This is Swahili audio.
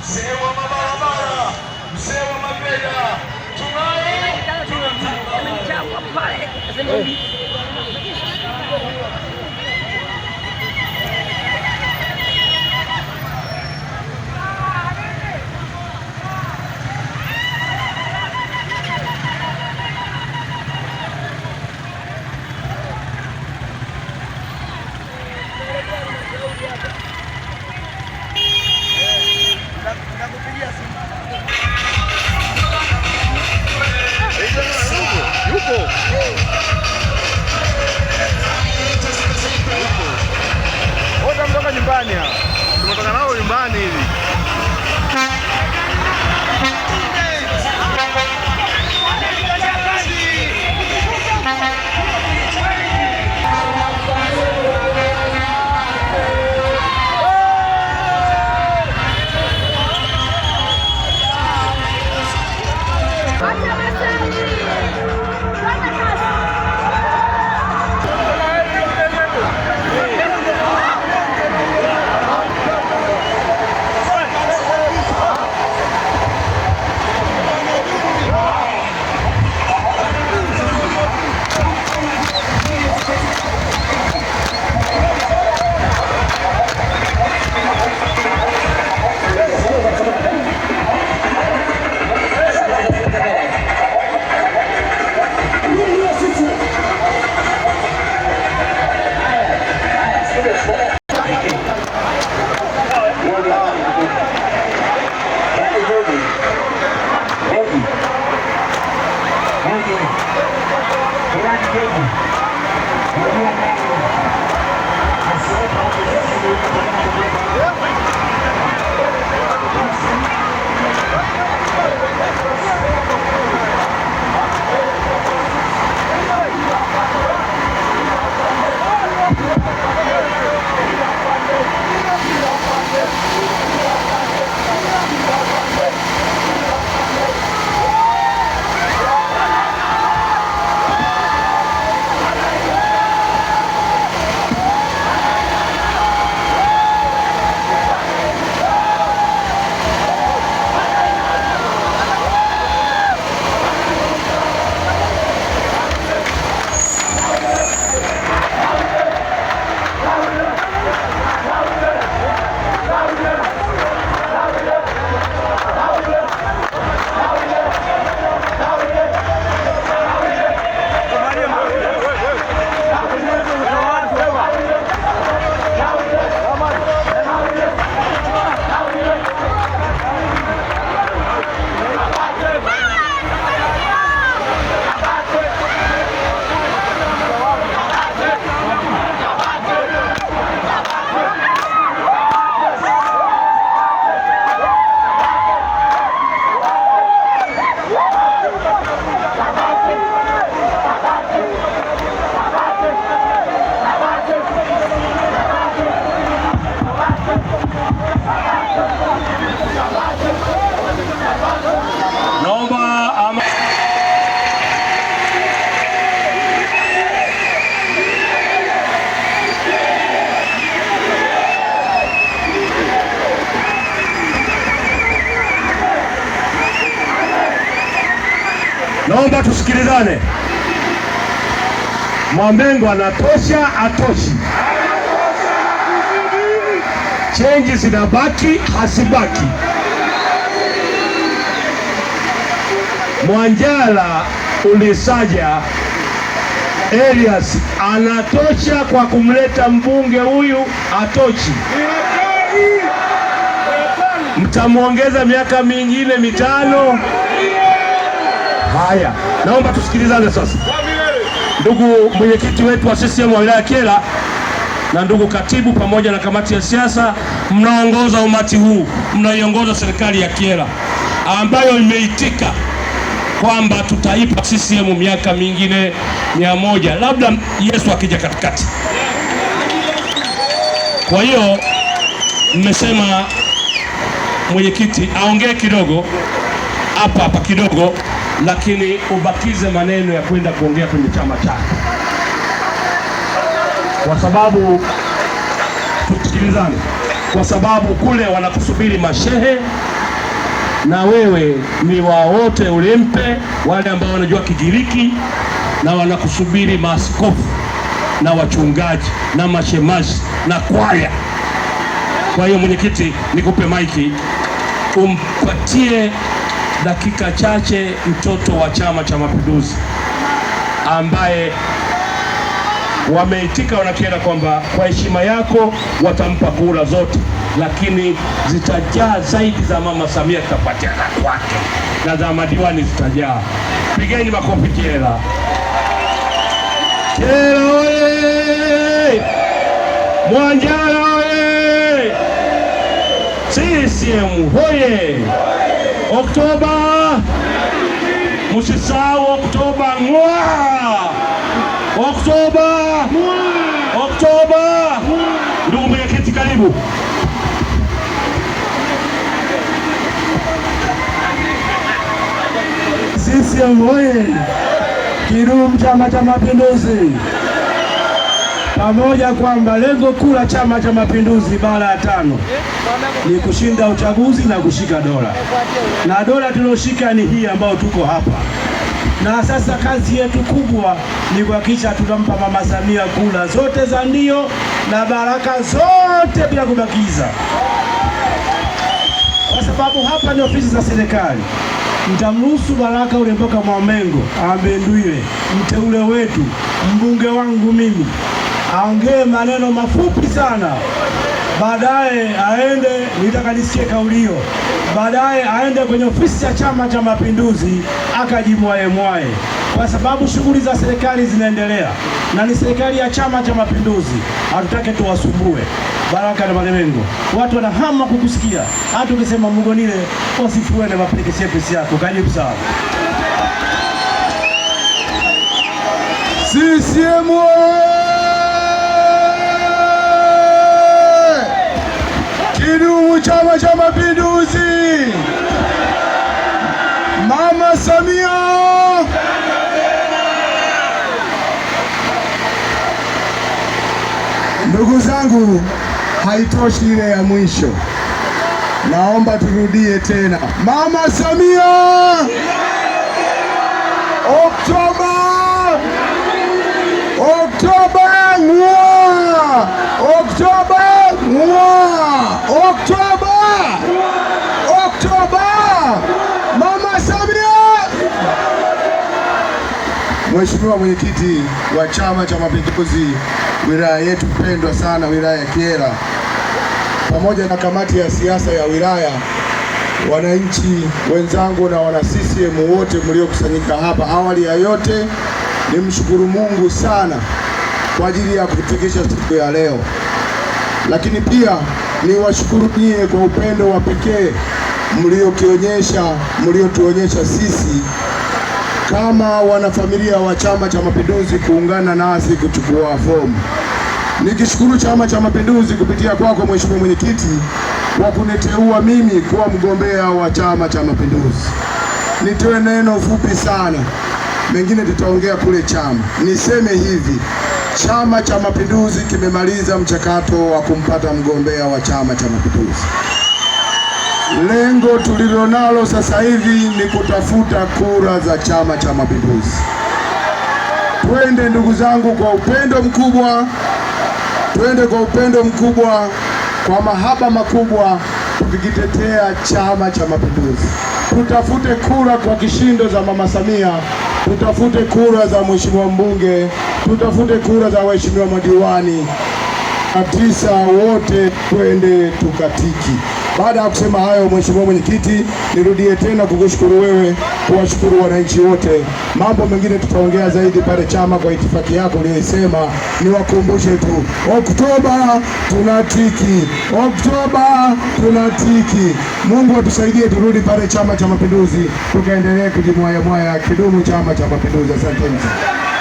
Mzee wa mabarabara, mzee wa mabega, tunaye tunamtaka. Yupo. Wote mtoka nyumbani hapa. Tumetoka nao nyumbani hivi. Naomba ama naomba tusikilizane. Mwambengo anatosha, atoshi? Chenji zinabaki, hasibaki? Mwanjala Ulisaja Elias anatosha kwa kumleta mbunge huyu, atoshi? Mtamwongeza miaka mingine 5. Haya, naomba tusikilizane sasa. Ndugu mwenyekiti wetu wa CCM wa wilaya Kyela na ndugu katibu pamoja na kamati ya siasa, mnaongoza umati huu, mnaiongoza serikali ya Kyela ambayo imeitika kwamba tutaipa CCM miaka mingine 100, labda Yesu akija katikati. Kwa hiyo mmesema mwenyekiti aongee kidogo hapa hapa kidogo, lakini ubakize maneno ya kwenda kuongea kwenye chama chake, kwa sababu tusikilizane. kwa sababu kule wanakusubiri mashehe na wewe ni wa wote ulimpe, wale ambao wanajua Kigiriki, na wanakusubiri maaskofu na wachungaji na mashemashi na kwaya. Kwa hiyo mwenyekiti, nikupe maiki umpatie dakika chache mtoto wa Chama cha Mapinduzi ambaye wameitika wanakienda kwamba kwa heshima yako watampa kura zote, lakini zitajaa zaidi za Mama Samia zitapatia za kwake na za madiwani zitajaa. Pigeni makofi Kyela! Kyela oye! Mwanjala oye! CCM hoye! Oktoba, msisahau Oktoba ngwa! Oktoba, Oktoba! Ndugu mwenyekiti, karibu. CCM oye! Kidumu Chama cha Mapinduzi! Pamoja kwamba lengo kuu la Chama cha Mapinduzi bara ya tano ni kushinda uchaguzi na kushika dola, na dola tulioshika ni hii ambayo tuko hapa na sasa. Kazi yetu kubwa ni kuhakikisha tunampa Mama Samia kura zote za ndio na baraka zote bila kubakiza, kwa sababu hapa ni ofisi za serikali. Mtamruhusu Baraka Ulimboka Mwamengo Ambendwile, mteule wetu, mbunge wangu mimi, aongee maneno mafupi sana, baadaye aende, nitaka nisikie kauli hiyo, baadaye aende kwenye ofisi ya Chama cha Mapinduzi akajimwaye mwaye, kwa sababu shughuli za serikali zinaendelea na ni serikali ya Chama cha Mapinduzi. Hatutake tuwasumbue. Baraka na Mwamengo, watu wanahama kukusikia, hata ukisema Mugonile wasifuene mapelekeshie pesi yako. Karibu sana. CCM oye! Kidumu Chama cha Mapinduzi! Mama Samia! Ndugu zangu, haitoshi ile ya mwisho, naomba turudie tena. Mama Samia! Oktoba! Oktoba ngwa! Oktoba ngwa! Oktoba! Oktoba! Mama Samia! Mheshimiwa Mwenyekiti wa Chama cha Mapinduzi wilaya yetu pendwa sana, wilaya ya Kyela, pamoja na kamati ya siasa ya wilaya, wananchi wenzangu na wana CCM wote mliokusanyika hapa, awali ya yote nimshukuru Mungu sana kwa ajili ya kutufikisha siku ya leo, lakini pia niwashukuru nyie kwa upendo wa pekee mliokionyesha, mliotuonyesha sisi kama wanafamilia wa Chama cha Mapinduzi kuungana nasi kuchukua fomu. Nikishukuru Chama cha Mapinduzi kupitia kwako Mheshimiwa Mwenyekiti kwa kuniteua mimi kuwa mgombea wa Chama cha Mapinduzi. Nitoe neno fupi sana, mengine tutaongea kule chama. Niseme hivi, Chama cha Mapinduzi kimemaliza mchakato wa kumpata mgombea wa Chama cha Mapinduzi. Lengo tulilonalo sasa hivi ni kutafuta kura za Chama cha Mapinduzi. Twende ndugu zangu, kwa upendo mkubwa, twende kwa upendo mkubwa, kwa mahaba makubwa, tukikitetea Chama cha Mapinduzi. Tutafute kura kwa kishindo za Mama Samia, tutafute kura za mheshimiwa mbunge, tutafute kura za waheshimiwa madiwani na tisa, wote twende tukatiki. Baada ya kusema hayo, Mheshimiwa Mwenyekiti, nirudie tena kukushukuru wewe, kuwashukuru wananchi wote. Mambo mengine tutaongea zaidi pale chama kwa itifaki yako uliyoisema. Niwakumbushe tu, Oktoba tunatiki, Oktoba tunatiki. Mungu atusaidie turudi pale Chama cha Mapinduzi, tukaendelee kujimwayamwaya. Kidumu Chama cha Mapinduzi! Asanteni sana.